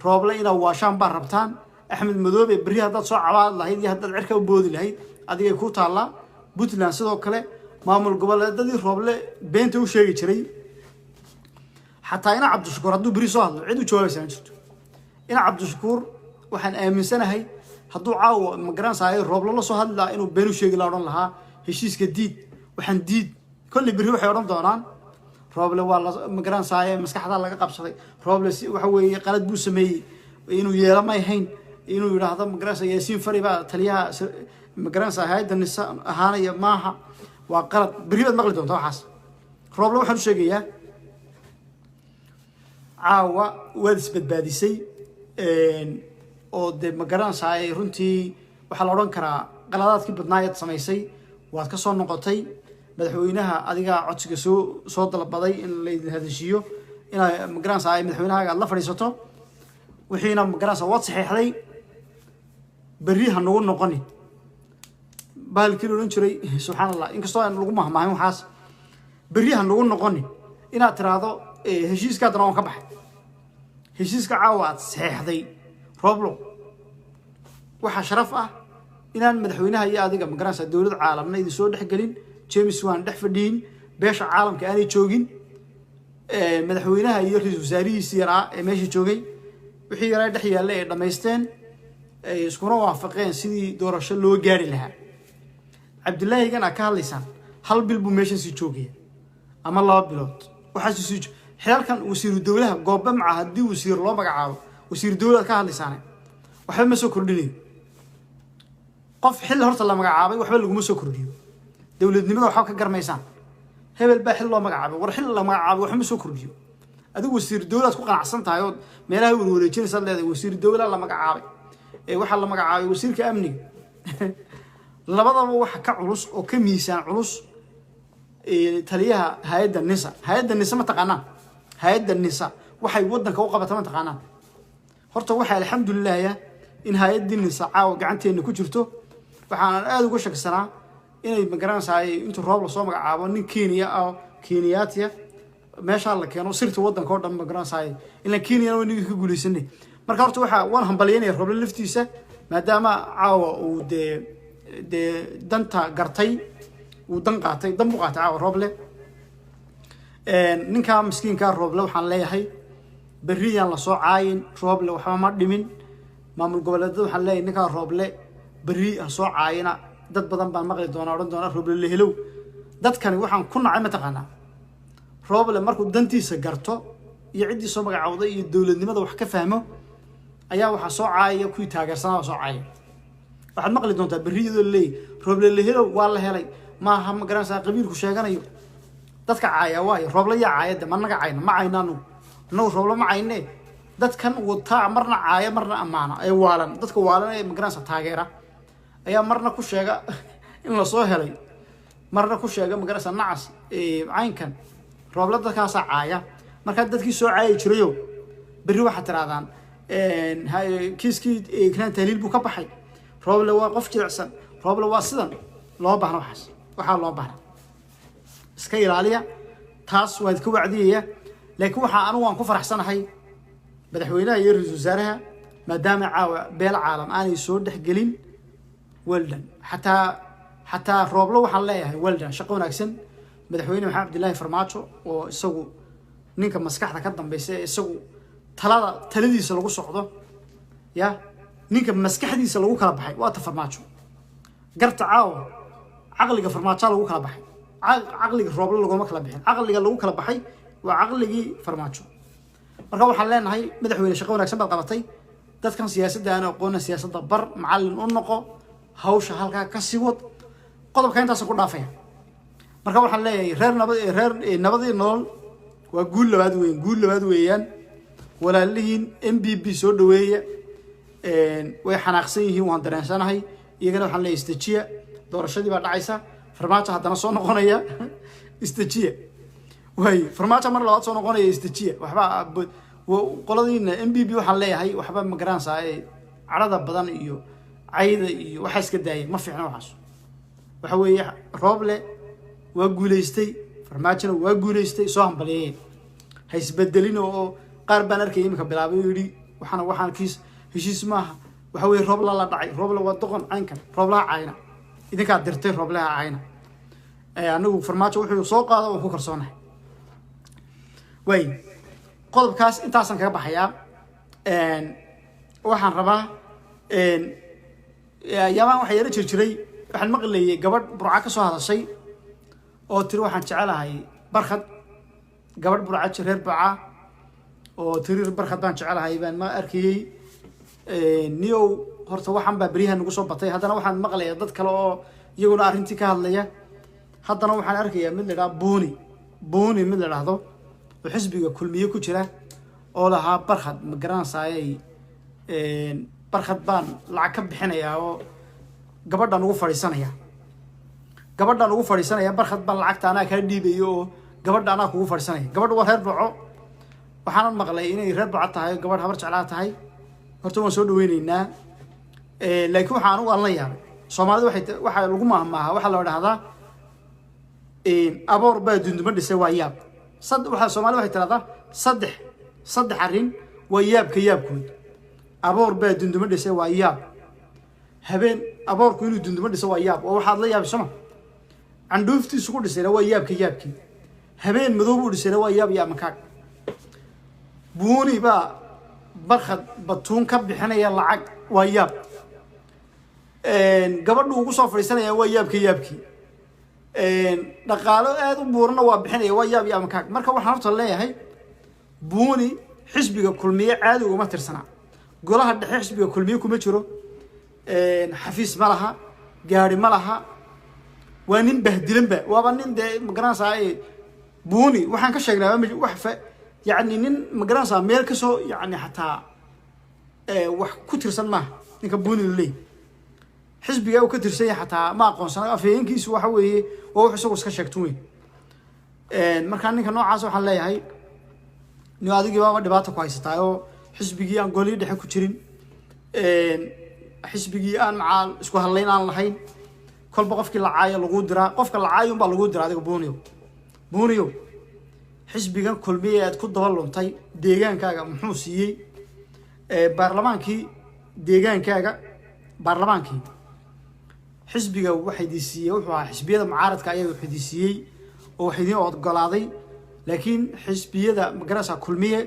Rooble inaad waashaan baa rabtaan. Axmed Madoobe, berri haddaad soo cabaadi lahayd iyo haddaad cirka u boodi lahayd, adigay ku taallaa. Puntland sidoo kale, maamul goboleedadii Rooble beenta u sheegi jiray, xataa ina Cabdishakuur hadduu berri soo hadlo, cid u jawaabaysaa ma jirto. Ina Cabdishakuur waxaan aaminsanahay hadduu caawa magaranaysaay Rooble la soo hadli lahaa, inuu been u sheegi laha, odhan lahaa heshiiska diid, waxaan diid. Kolley berri waxay odhan doonaan Rooble waa la magaranaysaay maskaxdaa laga qabsaday. Rooble si waxa weeye qalad buu sameeyey, inuu yeelo may hayn, inuu yidhaahdo magaranaysa Yaasiin Fari baa taliyaha magaranaysa hay'adda NISA ahaanaya maaha, waa qalad. Berri baad maqli doontaa waxaas. Rooble waxaan u sheegayaa, caawa waad isbadbaadisay oo dee ma garanaysaay runtii waxaa la odhan karaa qaladaadkii badnaayaad samaysay waad ka soo noqotay. Madaxweynaha adigaa codsiga soo dalbaday in laydin hadashiiyo, inaa magaranaysaay madaxweynahaaga aad la fadhiisato, wixiina magaranaysa waad saxiixday. Berri ha nagu noqonin bahalkii la odhan jiray, subxaan Allah, inkastoo aan lagu mahmaahin waxaas. Berri ha nagu noqonin inaad tiraahdo heshiiska haddana waan ka baxay. Heshiiska caawa aad saxeexday, Rooblo, waxaa sharaf ah inaan madaxweynaha iyo adiga magaranaysa dowlad caalamna idin soo dhexgelin, James waan dhex fadhiyin, beesha caalamka aanay joogin, madaxweynaha iyo ra-iisul wasaarihiisi yaraa ee meesha joogay wixii yaraa dhex yaalla ay dhammaysteen, ay iskuna waafaqeen sidii doorasho loo gaari lahaa. Cabdilaahigan aad ka hadlaysaan hal bil buu meeshan sii joogaya ama 2 bilood. Waxaas sii xilaalkan wasiiru dowlaha goobe maca haddii wasiir loo magacaabo, wasiiru dowlaad ka hadlaysaane waxba ma soo kordhinayo. Qof xil horta la magacaabay waxba laguma soo kordhiyo. Dowladnimada waxba ka garmaysaan. Hebel baa xil loo magacaabay, war xil la magacaabay waxba ma soo kordhiyo. Adigu wasiir dowlaad ku qanacsan tahay ood meelaha warwareejinaysaad leedahay wasiir dowlaa la magacaabay, ee waxaa la magacaabay wasiirka amniga. Labadaba waxa ka culus oo ka miisaan culus taliyaha hay'adda NISA. Hay'adda NISA ma taqaanaan? Hay'adda NISA waxay waddanka u qabata ma taqaanaan? Horta waxaa alxamdulilahya in hay'addii NISA caawa gacanteena ku jirto. Waxaanan aada uga shakisanaa inay magaranaysaay intuu Roob lasoo magacaabo nin Kenya ah, Kenyaatiya meeshaa la keeno, sirta waddanka oo dhan magaranaysaay ilaan Kenyana waa ninka ka guuleysanay. Marka horta waxaa waan hambalyaynaya Rooble laftiisa, maadaama caawa uu dee danta gartay, uu dan qaatay, dan buu qaatay caawa Rooble. Ninkaa miskiinkaa Rooble waxaan leeyahay berri yaan lasoo caayin. Rooble waxba ma dhimin. Maamul goboleedada waxaan leeyahay, ninkaa Rooble berri ha soo caayina. Dad badan baan maqli doonaa odhan doonaa Rooble lehelow. Dadkani waxaan ku nacay mataqaanaa, Rooble markuu dantiisa garto iyo ciddii soo magacowday iyo dowladnimada wax ka fahmo ayaa waxaa soo caayaya kuwii taageersanaa soo caayaya. Waxaad maqli doontaa berri iyadoo laleeyahy Rooble lehelow waa la helay, maaha ma garanaysaa qabiilku sheeganayo. Dadka caaya waayo Rooble yaa caaya de? Ma naga cayna? Ma cayna anagu. Annagu Rooble ma cayne. Dadkan wataa marna caaya marna ammaana ee waalan, dadka waalan ee magaranaysa taageera ayaa marna ku sheega in lasoo helay, marna ku sheega magaranaysa nacas caynkan. Rooble dadkaasaa caaya. Markaa dadkii soo caayi jirayo, berri waxaad tirahdaan kiiskii Ikraan Tahliil buu ka baxay, Rooble waa qof jilicsan, Rooble waa sidan. Loo baahna waxaas, waxaa loo baahna iska ilaaliya. Taas waan idka wacdiyaya. Laakiin waxaa anigu waan ku faraxsanahay madaxweynaha iyo ra-iisul wasaaraha, maadaama caawa beel caalam aanay soo dhexgelin. Well done. Xataa Rooblo waxaan leeyahay well done, shaqo wanaagsan. Madaxweyne Maxamed Cabdillaahi Farmaajo oo isagu ninka maskaxda ka dambeysa ee isagu talada taladiisa lagu socdo, ya ninka maskaxdiisa lagu kala baxay waa ta Farmaajo. Garta caawa caqliga Farmaajoa lagu kala baxay, caqliga Rooble laguma kala bixin. Caqliga lagu kala baxay waa caqligii Farmaajo. Marka waxaan leenahay, madaxweyne, shaqo wanaagsan baad qabatay. Dadkan siyaasadda aan aqoona siyaasadda bar, macallin u noqo, hawsha halkaa ka sii wad. Qodobka intaasa ku dhaafaya. Marka waxaan leeyahay reer nabad, reer nabadii nolol, waa guul labaad weyn, guul labaad weeyaan. Walaalihiin MBB soo dhaweeya. Way xanaaqsan yihiin, waan dareensanahay. Iyagana waxaan leeyahay istajiya, doorashadii baa dhacaysa, Farmaajo haddana soo noqonaya, istajiya. Waay, Farmaajo mar labaad soo noqonaya, istajiya. Waxba qoladiina MBB waxaan leeyahay, waxba ma garanaysaa ee cadhada badan iyo cayda iyo waxaa iska daaya, ma fiicna waxaas. Waxa weeye, Rooble waa guulaystay, Farmaajona waa guulaystay, soo hambaliyeeyeen, ha isbedelin. Oo qaar baan arkaya iminka bilaabay oo yidhi waxaan kiis heshiis maaha, waxa weye Roobla la dhacay, Rooble waa doqon, caynkan. Rooblaha cayna, idinkaa dirtay, Roobleha cayna. Anagu Farmaajo wuxuu soo qaado waan ku kalsoonahay. Waay, qodobkaas intaasaan kaga baxayaa. Waxaan rabaa yaabaan waxaa yaro jir jiray, waxaan maqlayay gabadh Burca ka soo hadashay oo tiri waxaan jecelahay Barkhad. Gabadh Burca, reer Burca, oo tiri Barkhad baan jecelahay baan ma arkayey. Niyow, horta waxaan baa beryahan nagu soo batay. Haddana waxaan maqlayaa dad kale oo iyaguna arrintii ka hadlaya. Haddana waxaan arkayaa mid la idhaha Buuni, Buuni mid la dhahdo oo xisbiga Kulmiye ku jira oo lahaa Barkhad, ma garanaysayay, Barkhad baan lacag ka bixinayaa oo gabadhan ugu fadhiisanaya, gabadhan ugu fadhiisanaya, Barkhad baan lacagta anaa kaa dhiibayo oo gabadha anaa kugu fadhiisanaya. Gabadha waa reer Burco, waxaanan maqlay inay reer Burco tahay, gabadh Habar Jeclaa tahay. Horta waan soo dhaweyneynaa, laakiin waxaa anugu aan la yaabay, Soomaalida waxay waxaa lagu maahmaahaa, waxaa la dhahdaa aboor baa dunduma dhisay, waa yaab. Sad waxaa Soomaalida waxay tirahdaa saddex arrin waa yaabka yaabkood. Aboor baa dunduma dhisay waa yaab. Habeen aboorku inuu dunduma dhiso waa yaab, oo waxaad la yaabi soma. Candhuuftiisu ku dhisayna waa yaabka yaabkii. Habeen madow buu dhisayna waa yaab iyo amakaag. Buuni baa Barkhad Batuun ka bixinaya lacag, waa yaab. Gabadhu ugu soo fadhiisanaya waa yaabka yaabkii. Dhaqaalo aada u buurana waa bixinaya, waa yaab iyo amakaag. Marka waxaan horta leeyahay, Buuni xisbiga Kulmiye caadi uguma tirsanaa, golaha dhexe xisbiga Kulmiye kuma jiro, xafiis ma laha, gaari ma laha, waa nin bahdilanba, waaba nin dee magaranaysaa. Buuni waxaan ka sheegnaa wax fa yacni nin magaranaysaa meel kasoo yacni xataa wax ku tirsan maaha. Ninka Buuni la leeyahy xisbiga uu ka tirsan yahay xataa ma aqoonsana. Afhayeenkiisu waxa weeye waa wax isagu iska sheegto weyn. Markaa ninka noocaas waxaan leeyahay, ni adigii baaba dhibaata ku haysataa oo xisbigii aan golihii dhexe ku jirin, xisbigii aan macaal isku hadlayn aan lahayn, kolba qofkii lacaayo laguu diraa, qofka lacaayo unbaa laguu diraa. Adiga Buuniyo, Buuniyo, xisbigan Kulmiye aad ku daba luntay deegaankaaga muxuu siiyey? Baarlamaankii deegaankaaga, baarlamaankii xisbiga waxa idin siiyey wuxuu ahaa xisbiyada mucaaradka ayaa wax idin siiyey oo wax idin ogolaaday. Laakiin xisbiyada magaranaysaa Kulmiye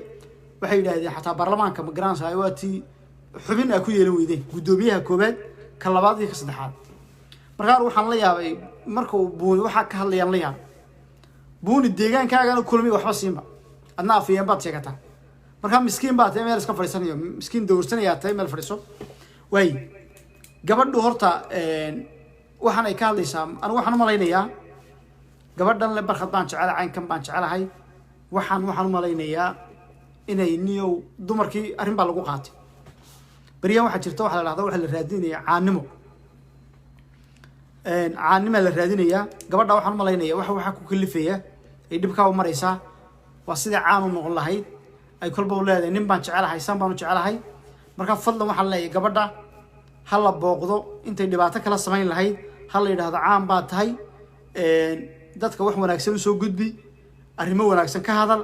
waxay yidhaahdeen xataa baarlamaanka magaranaysaa waa tii xubin aa ku yeelan weydeen, guddoomiyaha koowaad, ka labaad iyo ka saddexaad. Markaan waxaan la yaabay marka uu Buuni waxaa ka hadlayaan la yaabay. Buuni, deegaankaagana Kulmiye waxba siinba, adna afayeen baad sheegataa. Markaa miskiin baa tahay meel iska fadhiisanayo, miskiin dowrsanayaa tahay, meel fadhiiso. Waay, gabadhu horta waxaan ay ka hadlaysaa, anigu waxaan umalaynayaa gabadhan le Barkhad baan jecelahay, caynkan baan jecelahay, waxaan umalaynayaa inay niyow dumarkii arrin baa lagu qaatay. Beryahan waxaa jirta waxa la dhahda waxaa la raadinaya caanimo, caanimaa la raadinayaa. Gabadha waxaan umalaynaya waxaa ku kalifaya ay dhibkaa u maraysaa waa sidai caan u noqon lahayd. Ay kolba u leedahay nin baan jecelahay, san baan u jecelahay. Marka fadlan waxaan leeyahay, gabadha ha la booqdo. Intay dhibaato kala samayn lahayd, ha la yidhaahdo caan baa tahay, dadka wax wanaagsan usoo gudbi, arrimo wanaagsan ka hadal.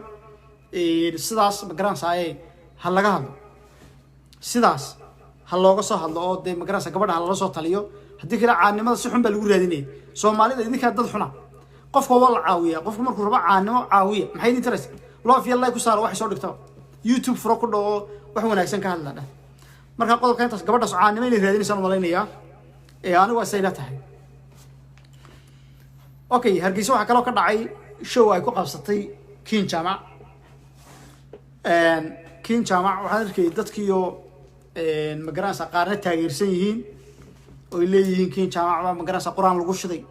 Sidaas magaranaysaa ha laga hadlo, sidaas ha looga soo hadlo oo dee magaranaysa gabadha ha lala soo taliyo. Haddii kale caannimada si xun baa lagu raadinaya. Soomaalida idinkaa dad xuna. Qofka waa la caawiya. Qofka markuu rabo caannimo, caawiya. Maxay idin taraysa? Love iyo like ku saara waxay soo dhigtaba. YouTube furo ku dhaho, wax wanaagsan ka hadla dheh. Marka qodobka intaas, gabadhaas caannimo inay raadinaysaan malaynayaa ee anigu waa sayla tahay. Okay, Hargeysa waxaa kaloo ka dhacay show ay ku qabsatay Kiin Jaamac. Kiin Jaamac waxaan arkayay dadkiiyo magaranaysa qaarna taageersan yihiin oy leeyihiin Kiin Jaamac baa magaranaysa Qur-aan lagu shiday.